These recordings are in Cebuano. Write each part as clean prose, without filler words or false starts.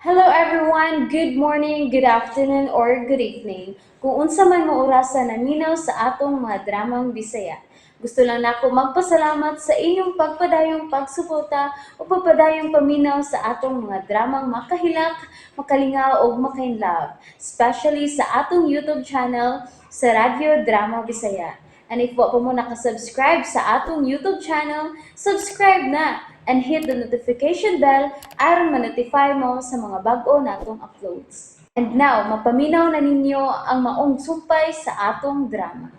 Hello everyone! Good morning, good afternoon, or good evening. Kung unsa man mo orasa naminaw sa atong mga dramang Bisaya. Gusto lang nako magpasalamat sa inyong pagpadayong pagsuporta o pagpadayong paminaw sa atong mga dramang makahilak, makalingaw ug makainlove, especially sa atong YouTube channel sa Radyo Drama Bisaya. And if wa pa mo nakasubscribe sa atong YouTube channel, subscribe na and hit the notification bell aron ma-notify mo sa mga bag-o natong uploads. And now, mapaminaw na ninyo ang maong sumpay sa atong drama.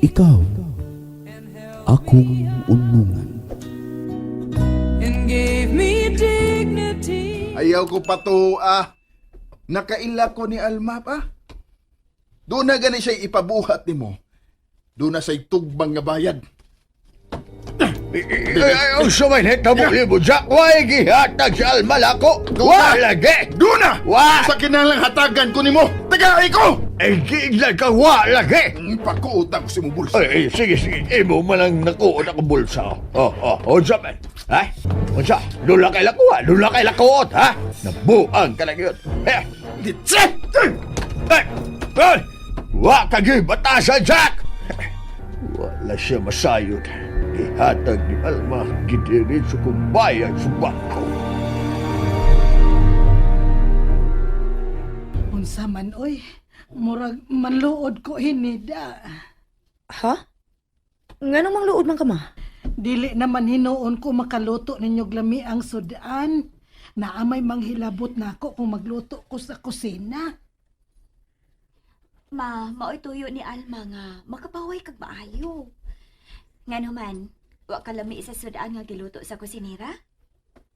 Ikaw, akong unungan. And gave me dignity. Ayaw ko pa to, ah. Nakaila ko ni Alma pa. Doon na gani siya ipabuhat nimo. Doon na siya'y tugbang nga bayad. Ay, ay, unsa may nahitabo nimo, Jack? Why gihatag si Alma lako? Wa lagi! Doon na! Wa! Sa kinahanglang hatagan ko nimo. Tagay ko! Ay, giinglan ka, wa lagi! Pakuot ako sa imong bulsa. Ay, ay, sige, sige. Imo man ang nakuot ako bulsa. Oh, unsa man? Ha? Unsa? Lula kay lako, ha? Lula kay lakuot, ha? Nabuang ka na yun. Eh, Litse! ay, ay! Wa ka gyud batasan, Jack! Wala siya masayod. Gihatag ni Alma, gidiretso kong bayad sa bangko. Unsa man oy, murag manluod ko hinida. Ha? Nganong mangluod man ka, ma? Dili naman hinuon ko makaluto ninyo lami ang sudan. Naamay manghilabot nako kung magluto ko sa kusina. Ma, maoy tuyo ni Alma nga makapaway kag maayo. Ngano man, wa ka lami sa sudan nga giluto sa kusinera?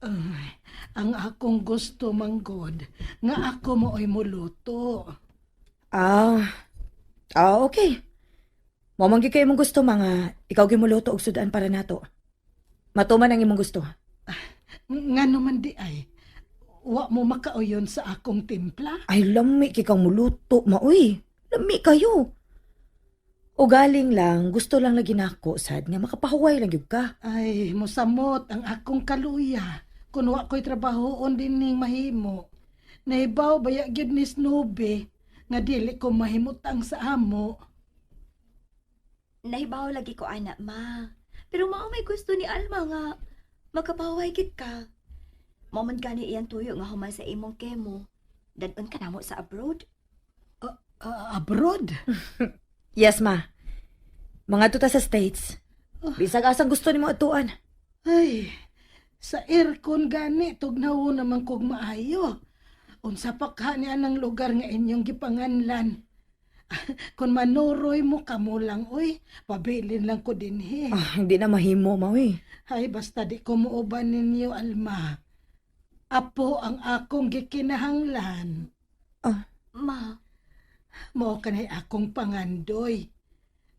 Ay, ang akong gusto manggod nga ako mooy moluto. Ah, okay. Mao man gyud kay imong gusto mga ikaw gyud moluto og sudan para nato. Matuman ang imong gusto. Ngano man di ay, wa mo makauyon sa akong timpla? Ay, lami kay kang muluto, maoy. Lami kayo. O galing lang, gusto lang lagi nako sad nga makapahuway lang gyud ka. Ay, mosamot ang akong kaluya. Kun wa ko'y trabahoon din ning mahimo. Nahibaw baya gyud ni Snoopy nga dili ko mahimutang sa amo. Nahibaw lagi ko ana, ma. Pero mao may gusto ni Alma nga makapaway gid ka. Mao man gani iyang tuyo nga human sa imong kemo. Dadon ka namo sa abroad. Ah, abroad? Yes, ma. Mga tuta sa States. Bisag asang gusto nimo atuan. Ay, sa aircon gani tugnaw naman kog maayo. Unsa pa ka ni anang lugar nga inyong gipanganlan? Kung manuroy mo kamo lang oy, pabilin lang ko dinhi. Ah, hindi na mahimo, maoy. Ay, basta di ko muuban ninyo, Alma. Apo ang akong gikinahanglan. Ma, Mao kanay akong pangandoy.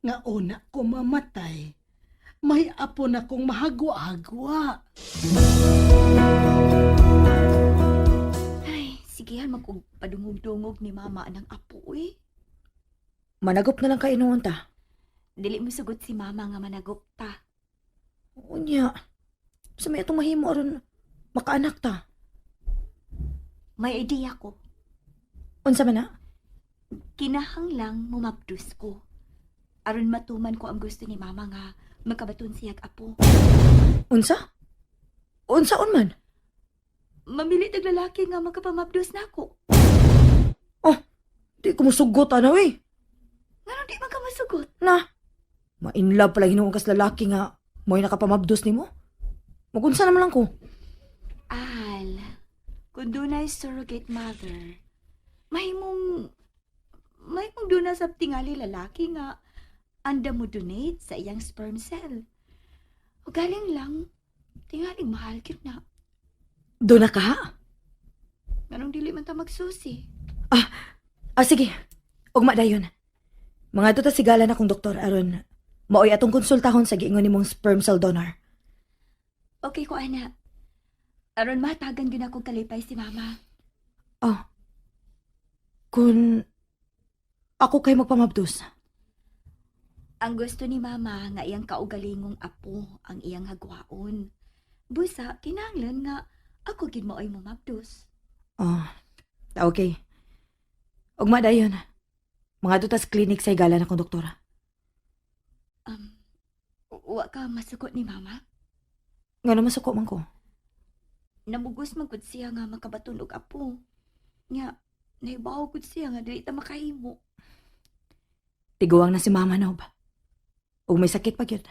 Nga una ko mamatay, may apo na kong mahagwa-agwa. Ay, sige han magkog padungog-dungog ni mama anang apo eh. Managop na lang kay noon ta. Dili mo sugot si mama nga managop ta. Unya. Sa may atong mahimo aron makaanak ta. May idea ko. Unsa man na? Kinahanglang mumabdus ko. Aron matuman ko ang gusto ni mama nga magkabaton siyag apo. Unsa? Unsaon man? Mamili tag lalaki nga magkapamabdus nako. Oh, di ko musugot ana eh. Ngano di man ka masugot? Na. Ma-inlove pala hinuon kas lalaki nga mo'y nakapamabdos nimo. Magunsa naman lang ko. Al, kung dunay surrogate mother, mahimong duna sa tingali lalaki nga anda mo donate sa iyang sperm cell. O galing lang, tingaling mahal gyud na. Doon na ka ha? Nganong dili man ta magsusi? Ah, sige. Ugma dayon. Mga tuta sigala na kong doktor aron maoy atong konsultahon sa giingon nimong sperm cell donor. Okay ko, ana. Aron matagan gyud akong kalipay si mama. Oh. Kun ako kay magpamabdos. Ang gusto ni mama nga iyang kaugalingong apo ang iyang hagwaon. Busa, kinahanglan nga ako gid maoy mumabdos. Oh, okay. Ugma dayon. Mangadto tas clinic sa higala nakong doktora. Wa ka masuko ni mama. Ngano masuko man ko? Namugos man gud siya nga makabaton og apo. Nga nahibaw gud siya nga dili ta makahimo. Tiguang na si Mama Nob. Ug may sakit pa gyud.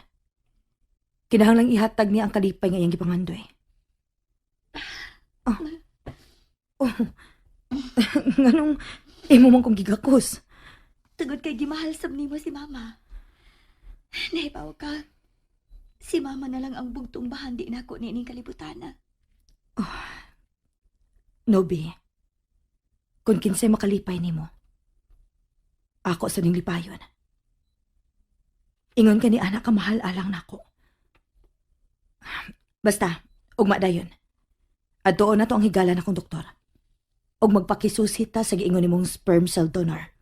Kinahanglang ihatag niya ang kalipay nga iyang gipangandoy. Oh. Oh. Nganong imo man kong gigakos? Tungod kay gimahal sab nimo si mama. Nahibaw ka. Si mama na lang ang bugtong bahandi nako niining kalibutana. Nobi, kung kinsay makalipay nimo, ako sa ning lipayon. Ingon ka ni anak ka mahal alang nako. Basta, ugma dayon. Adtuon na to ang higala nakong doktor. Ug magpakisusi ta sa giingon nimong sperm cell donor.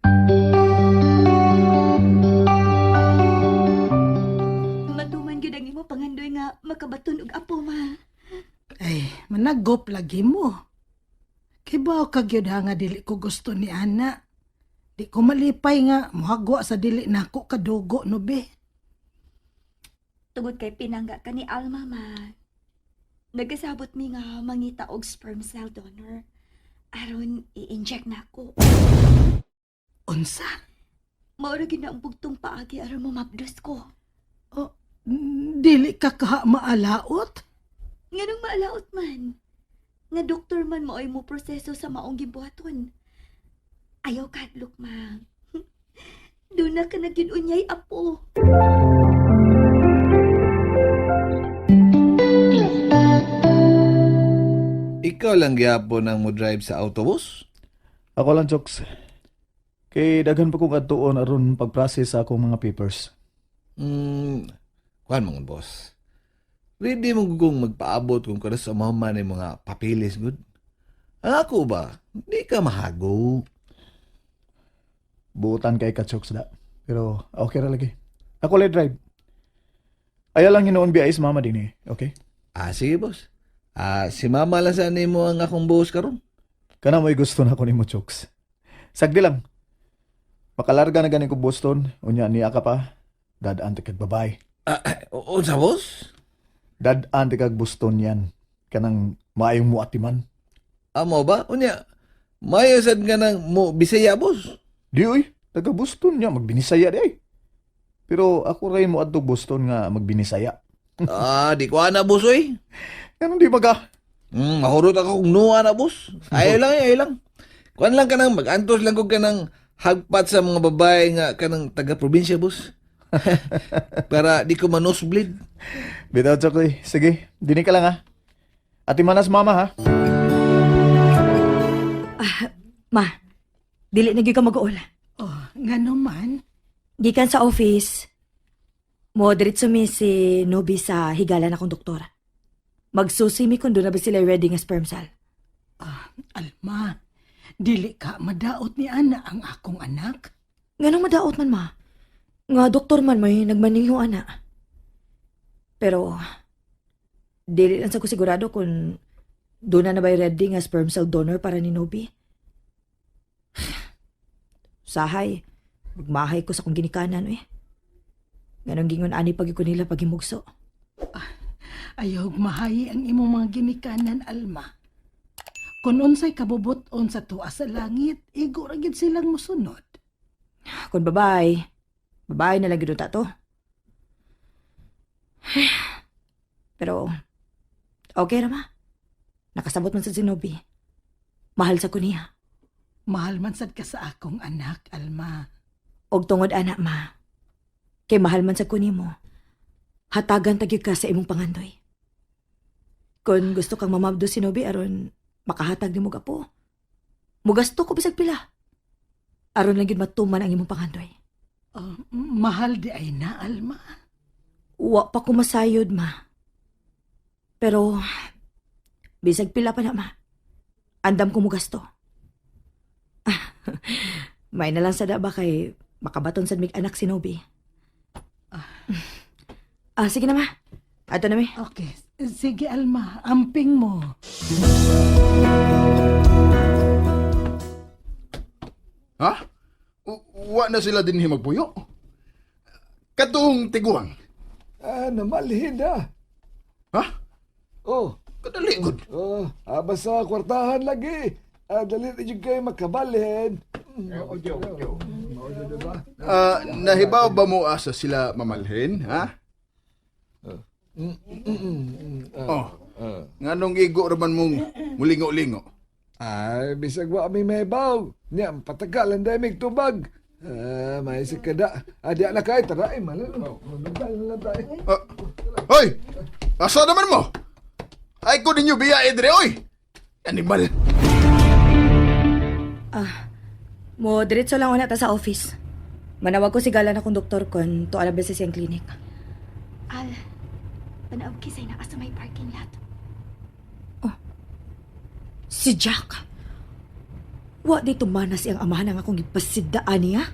Matuman gyud ang imo pangandoy nga makabaton og apo ma. Ay, managop lagi mo. Kibaw ka gyud ha nga dili ko gusto ni ana. Di ko malipay nga muhagwa sa dili nako kadugo no be. Tungod kay pinangga ka ni Alma ma. Nagasabot mi nga mangita og sperm cell donor. Aron i-inject nako. Unsa? Mao ra gyud na ang bugtong paagi aron mamabdos ko. Oh, dili ka kaha maalaot? Nganong maalaot man. Nga doktor man maoy mo proseso sa maong gibuhaton. Ayaw kadlok ma. Doon na ka na gyud unyay apo. Ikaw lang gyapon ang mo drive sa autobus? Ako lang, Jokes. Kay daghan pa kong adtuon aron pag-process sa akong mga papers. Kuan mga boss. Ready mo kung magpaabot kung kada sa mama ni mga papilis good. Ang ako ba, di ka mahago. Buutan kay ka, Jokes, da. Pero okay ra lagi. Ako lang drive. Ayaw lang hinuon biya is mama din eh. Okay? Ah, sige boss. Ah, si mama lang sa nimo ang akong boss karon. Kana mo'y gusto na ko nimo, Jokes. Sagdi lang. Makalarga na gani ko Boston. Unya niya ka pa. Dadaan ti kag babay. Ah, unsa boss? Dadaan ti kag Boston yan. Kanang maayong muatiman. Amo ba? Unya, mayo sad nga nang mo Bisaya boss. Di uy, taga Boston niya, magbinisaya di ay. Pero ako ray mo adto Boston nga magbinisaya. Ah, di ko ana boss oy. Ganun di baga? Mahurot ako kung nuwa na boss. Ayaw lang, ayaw lang. Kuan lang ka nang mag-antos lang kog kanang hagpat sa mga babae nga kanang taga-probinsya, boss. Para di ko manosebleed. Bitaw Chokoy, sige, dini ka lang ha. Ati manas mama ha. Ma, dili na gyud ka mag-uol. Oh, ngano man? Gikan sa office, mo diretso mi si Nobi sa higala nakong doktora. Magsusi mi kung doon na ba sila ready nga sperm cell. Ah, Alma, dili ka madaot ni ana ang akong anak. Nganong madaot man ma? Nga doktor man may nagmaningo ana. Pero dili lang sa ko sigurado kung doon na na ba ready nga sperm cell donor para ni Nobi. Sahay, magmahay ko sa kong ginikanan eh. Ganong gingon ani pag ko nila pag himugso. Ayaw mahayi ang imong mga ginikanan, Alma. Kung unsay kabubuton sa tuwa sa langit, igo ra gid silang mosunod. Kung babae, babae na lang gyud ta to. Pero, okay ra ma. Nakasabot man sa si Nobi. Mahal sa ko niya. Mahal man sad ka sa akong anak, Alma. Og tungod ana ma. Kay mahal man sa ko nimo. Hatagan ta gyud ka sa imong pangandoy. Kung gusto kang mamabdo si Nobi aron makahatag nimo og apo. Mugasto ko bisag pila. Aron lang gyud matuman ang imong pangandoy. Oh, mahal di ay na, Alma. Wa pa ko masayod, ma. Pero, bisag pila pa na, ma. Andam ko mugasto. May na lang sa ba kay makabaton sad mig anak si Nobi. Ah, sige na, ma. Ato na, mi. Okay, sige Alma, amping mo. Wa na sila dinhi magpuyo. Katong tiguang. Ah, namalhin na. Ha? Oh, Kadali gud. oh, basta kwartahan lagi. Ah, dali na jud kayo makabalhin. Ah, nahibaw ba mo asa sila mamalhin, ha? Oh. Nganong igo raman mong mulingo-lingo? Ay, bisag wa mi mahibaw. Nya, patagal ang damig tubag. Ah, may kada. Ah, di na kay tara ay malalo. Magbal na lang tayo. Ah, hoy! Asa naman mo? Ay ko ninyo biya edre, oy! Animal! Mo diretso lang una ta sa office. Manawag ko si Gala na kong doktor kon to alab sa siyang clinic. Al, tanaw kisay na sa may parking lot. Si Jack. Wa di tumanas siyang amahan ang akong gipasidaan niya.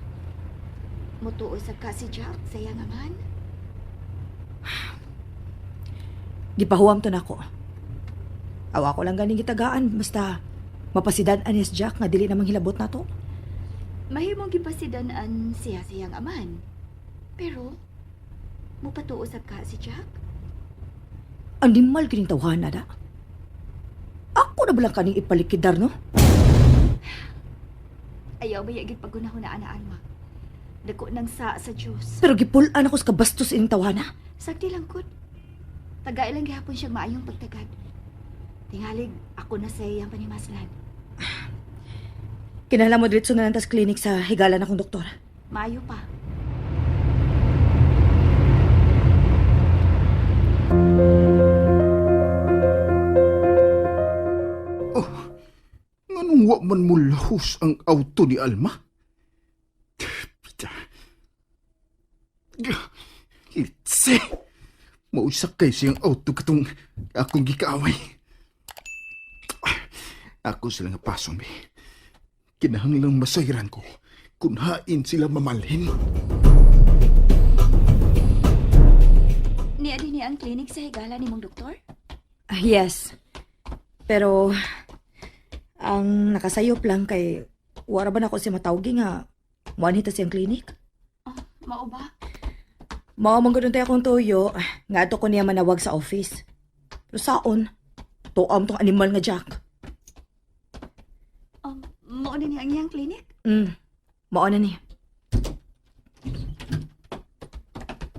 Mutuo sa ka si Jack sa iyang amahan. Gipahuwam to nako. Awa ko lang ganing gitagaan basta mapasidan ani si Jack nga dili namang hilabot nato. Mahimong gipasidan-an siya sa iyang amahan. Pero, mupatuo sa ka si Jack? Animal kining tawhana da. Ako na ba lang kaning ipalikidar no? Ayaw ba yagid pagunahunaan na Alma? Dako nang sa Diyos. Pero gipul-an ako sa kabastos ining tawhana. Sagdi lang kud. Tagay lang gihapon siyang maayong pagtagad. Tingalig, ako na sa iyang panimaslan. Kinahanglan mo diretso na lang tas clinic sa higalan akong doktor. Maayo pa. Oh, nganong wa man mo lahos ang auto ni Alma? Pita. Itse! Mausak kay siyang auto katong akong gikaaway. Ako sila nga pason, be. Kinahanglang masayran ko kung hain sila mamalhin. Niya din niya ang clinic sa higala ni mong doktor? Ah, yes. Pero ang nakasayop lang kay wara ba nako si matawgi nga muanhi ta siyang clinic. Oh, mao ba? Mao man gud untay akong tuyo nga ato ko niya manawag sa office. Pero saon, tuam tong animal nga Jack. Mao na niya ang iyang clinic? Mao na ni.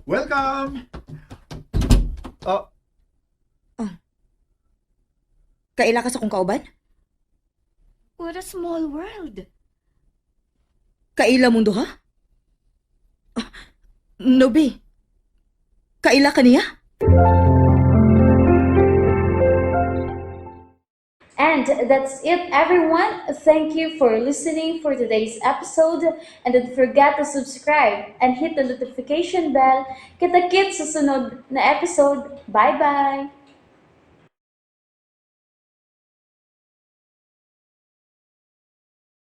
Welcome! Oh, Kaila ka sa kong kauban? What a small world. Kaila mong duha? Ah, Nobi. Kaila ka niya? And that's it, everyone. Thank you for listening for today's episode. And don't forget to subscribe and hit the notification bell. Kita-kits sa sunod na episode. Bye-bye!